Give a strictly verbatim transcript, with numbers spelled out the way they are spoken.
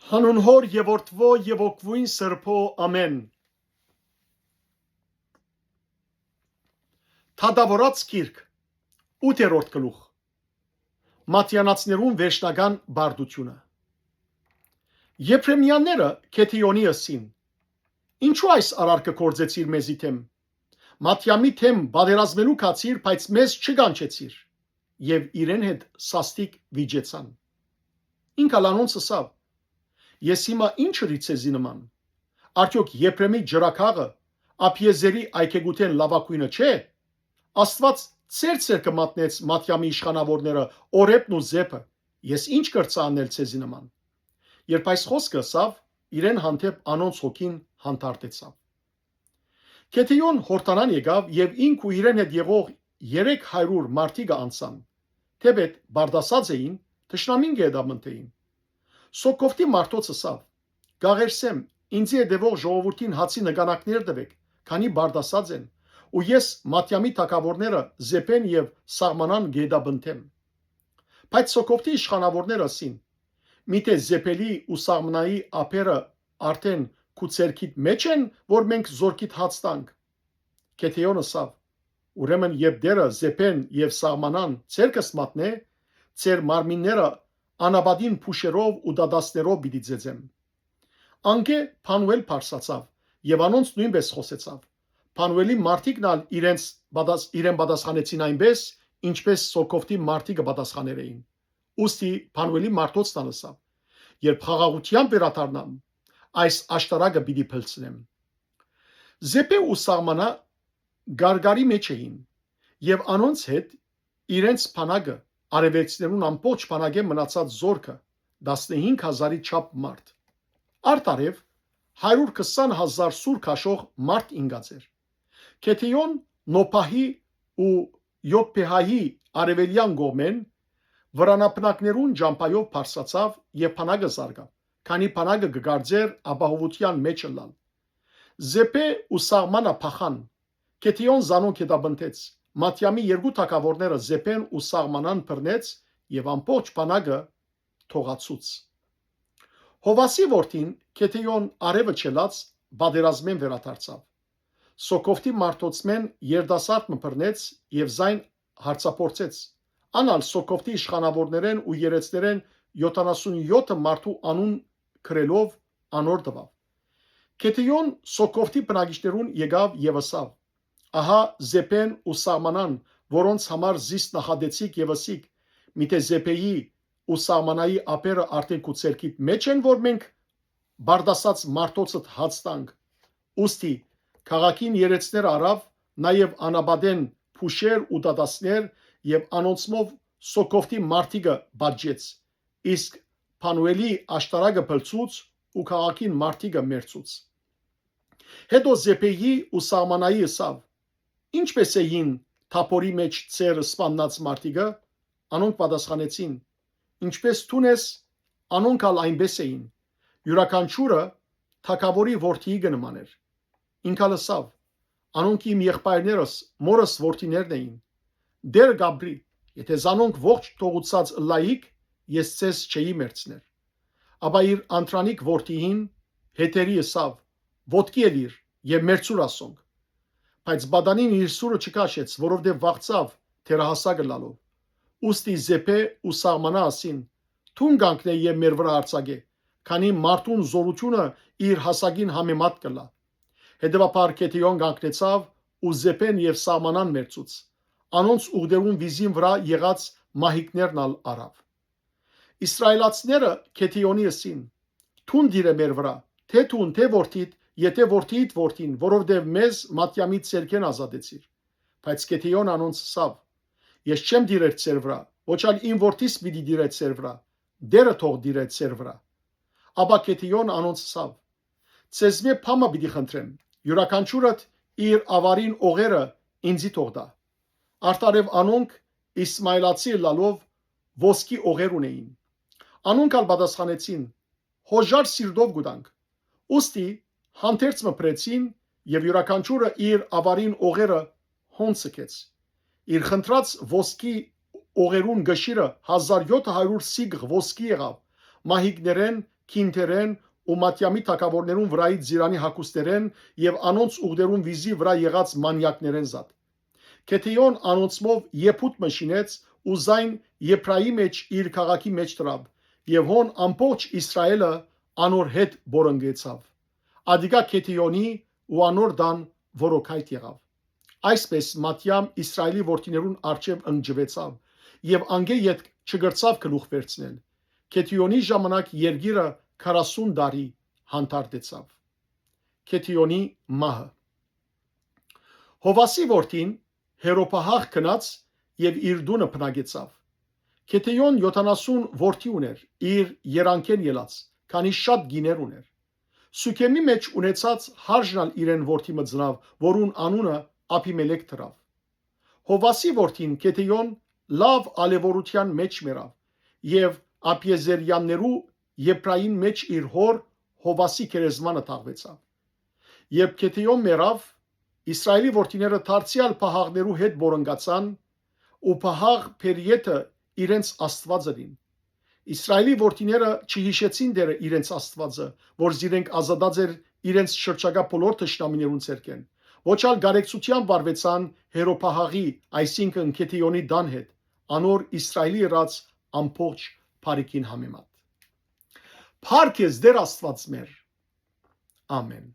Հանուն Հօր եւ Որդւոյ եւ Հոգւոյն Սրբոյ, ամէն։ Թագաւորաց գիրք, ութերորդ գլուխ։ Մատեանացիներուն վերջնական պարտութիւնը։ Եփրեմեանները Գեդէոնի ըսին. «Ինչո՞ւ այս արարքը գործեցիր մեզի դէմ։ Մատեամի դէմ պատերազմելու գացիր, բայց մեզ չկանչեցիր»։ Եւ իրեն հետ սաստիկ վիճեցան։ Ինք ալ անոնց ըսաւ. «Ես հիմա ի՞նչ ըրի ձեզի նման։ Արդեօք Եփրեմի ջրագաղը Աբիեզերի այգեգութէն լաւագոյնը չէ։ Աստուած ձեր ձեռքը մատնեց Մատեամի իշխանաւորները, Օրեբն ու Զեբը։ Ես ի՞նչ կրցայ աննել ձեզի նման»։ Երբ այս խօսքը ըսաւ, իրեն հանդէպ անոնց հոգին հանդարտեցաւ։ Գեդէոն Յորդանան եկաւ եւ ինք ու իրեն հետ եղող երեք հարիւր մարդիկը անցան։ Թէպէտ պարտասած էին, թշնամին կը հետապնդէին։ Սոկովտի մարդոց ըսաւ. «Կաղերսեմ, ինծի հետեւող ժողովուրդին հացի նկանակներ տուէք, քանի պարտասած են, ու ես Մատեամի թագաւորները Զեբէն եւ Սաղմանան կը հետապնդեմ»։ Բայց Սոկովտի իշխանաւորները ըսին. «Միթէ Զեբէլի ու Սաղմնայի ափերը արդէն քու ձեռքիդ մէջ են, որ մենք զօրքիդ հաց տանք»։ Գեդէոն ըսաւ. «Ուրեմն, երբ Տէրը Զեբէն եւ Սաղմանան ձեռքս մատնէ, ձեր մարմինները անապատին փուշերով ու դատասներով պիտի ծեծեմ»։ Անկէ Փանուէլ բարձրացաւ եւ անոնց նոյնպէս խօսեցաւ։ Փանուէլի մարդիկն ալ իրենց պատաս-, իրեն պատասխանեցին այնպէս, ինչպէս Սոկովտի մարդիկը պատասխաներ էին։ Ուստի Փանուէլի մարդոցն ալ ըսաւ. «Երբ խաղաղութեամբ վերադառնամ, այս աշտարակը պիտի փլցնեմ»։ Զեբէ ու Սաղմանա գարկարի մէջ էին եւ անոնց հետ իրենց բանակը, արեւելցիներուն ամբողջ բանակէն մնացած զօրքը, տասնհինգ հազարի չափ մարդ։ Արդ արեւ հարիւր քսան հազար սուր քաշող մարդ ինկած էր։ Գեդէոն Նոփահի ու Յոփեհայի արեւելեան կողմէն վրանապնակներուն ճամբայով բարձրացաւ եւ բանակը զարկաւ, քանի բանակը կը կարծէր ապահովութեան մէջ ըլլալ։ Զեբէ ու Սաղմանա փախան։ Գեդէոն զանոնք հետապնդեց։ Մատեամի երկու թագաւորները Զեբէն ու Սաղմանան բռնեց եւ ամբողջ բանակը թողացուց։ Հովասի որդին Գեդէոն արեւը չելած պատերազմէն վերադարձաւ։ Սոկովտի մարդոցմէն երիտասարդ մը բռնեց եւ զայն հարցափորձեց։ Ան ալ Սոկովտի իշխանաւորներէն ու երեցներէն յոթանասուն յոթը մարդու անուն գրելով անոր տուաւ։ Գեդէոն Սոկովտի բնակիչներուն եկաւ եւ ըսաւ. «Ահա Զեբէն ու Սաղմանան, որոնց համար զիս նախատեցիք եւ ըսիք. "Միթէ Զեբէի ու Սաղմանայի ափերը արդէն քու ձեռքիդ մէջ են, որ մենք պարտասած մարդոցդ հաց տանք"։ Ուստի քաղաքին երեցները առաւ, նաեւ անապատէն փուշեր ու դատասներ, եւ անոնցմով Սոկովտի մարդիկը պատժեց, իսկ Փանուէլի աշտարակը փլցուց ու քաղաքին մարդիկը մեռցուց։ Հետո Զեբէի ու Սաղմանայի ըսաւ. "Ի՞նչպէս էին Թաբորի մէջ ձեր սպաննած մարդիկը"։ Անոնք պատասխանեցին. "Ինչպէս դուն ես, անոնք ալ այնպէս էին։ Իւրաքանչիւրը թագաւորի որդիի կը նման էր"։ Ինք ալ ըսաւ. "Անոնք իմ եղբայրներս, մորս որդիներն էին։ Տէրը կ'ապրի, եթէ զանոնք ողջ թողուցած ըլլայիք, ես ձեզ չէի մեռցներ"։ Ապա իր անդրանիկ որդիին Հեթերի ըսաւ. "Ոտքի ելիր եւ մեռցուր ասոնք"։ Բայց պատանին իր սուրը չքաշեց, որովհետեւ վախցաւ դեռահասակ ըլլալով։ Ուստի Զեբէ ու Սաղմանա ասին. "Դուն կանգնէ եւ մեր վրայ արձակէ, քանի մարդուն զօրութիւնը իր հասակին համեմատ կ'ըլլայ"։ Հետեւաբար Գեդէոն կանգնեցաւ ու Զեբէն եւ Սաղմանան մեռցուց։ Անոնց ուղտերուն վիզին վրայ եղած մահիկներն ալ առաւ։ Իսրայելացիները Գեդէոնի ըսին. "Դուն տիրէ մեր վրայ, թէ դուն, թէ որդիդ, եթէ որդիդ որդին, որովհետեւ մեզ Մատեամի ձեռքէն ազատեցիր"։ Բայց Գեդէոն անոնց ըսաւ. "Ես չեմ տիրեր ձեր վրայ, ոչ ալ իմ որդիս պիտի տիրէ ձեր վրայ, Տէրը թող տիրէ ձեր վրայ"։ Ապա Գեդէոն անոնց ըսաւ. "Ձեզմէ բան մը պիտի խնդրեմ, իւրաքանչիւրդ իր աւարին օղերը ինծի թող տայ"։ Արդարեւ անոնք Իսմայելացի ըլլալով ոսկի օղեր ունէին։ Անոնք ալ պատասխանեցին. "Հոժար սիրտով կու տանք"։ Ուստի հանդերձ մը բրեցին եւ իւրաքանչիւրը իր աւարին օղերը հոն ցկեց։ Իր խնդրած ոսկի օղերուն կշիռը հազար յոթ հարիւր սիկղ ոսկի եղաւ, մահիկներէն քինթերէն ու Մատեամի թագաւորներուն վրայի ծիրանի հագուստներէն եւ անոնց ուղդերուն վիզի վրայ եղած մանեակներէն զատ։ Գեդէոն անոնցմով եփուտ մը շինեց ու զայն Եփրայի մէջ իր քաղաքի մէջ դրաւ, եւ հոն ամբողջ Իսրայէլը անոր հետ բորընկեցաւ։ Ատիկա Գեդէոնի ու անոր տան որոքայթ եղաւ։ Այսպէս Մատեամ Իսրայէլի որդիներուն առջեւ ընկճուեցաւ եւ անկէ ետք չկրցաւ գլուխ վերցնել։ Գեդէոնի ժամանակ երկիրը քառասուն տարի հանդարտեցաւ։ Գեդէոնի մահը։ Յովասի որդին Հերոփահաղ գնաց եւ իր տունը բնակեցաւ։ Գեդէոն յոթանասուն որդի ունէր, իր երանգէն ելած, քանի շատ կիներ ունէր։ Սուքեմի մէջ ունեցած Հարժն ալ իրեն որդի մը ծնաւ, որուն անունը Աբիմելեք դրաւ։ Յովասի որդին Գեդէոն լաւ ալեւորութեան մէջ մեռաւ եւ Աբիեզերեաններու Եփրային մէջ իր հօր Յովասի գերեզմանը թաղուեցաւ։ Երբ Գեդէոն մեռաւ, Իսրայէլի որդիները դարձեալ փահաղներու հետ բորընկացան ու փահաղ Փերիեթը իրենց աստուածը դին։ Իսրայէլի որդիները չյիշեցին Տէրը իրենց Աստուածը, որ զիրենք ազատած էր իրենց շրջակայ բոլոր թշնամիներուն ձեռքէն։ Ոչ ալ կարեկցութեան վարուեցան Հերոփահաղի, այսինքն Գեդէոնի տան հետ, անոր Իսրայէլի ըրած ամբողջ բարիքին համեմատ։ Փառք ես Տէր Աստուած մեր։ Ամեն։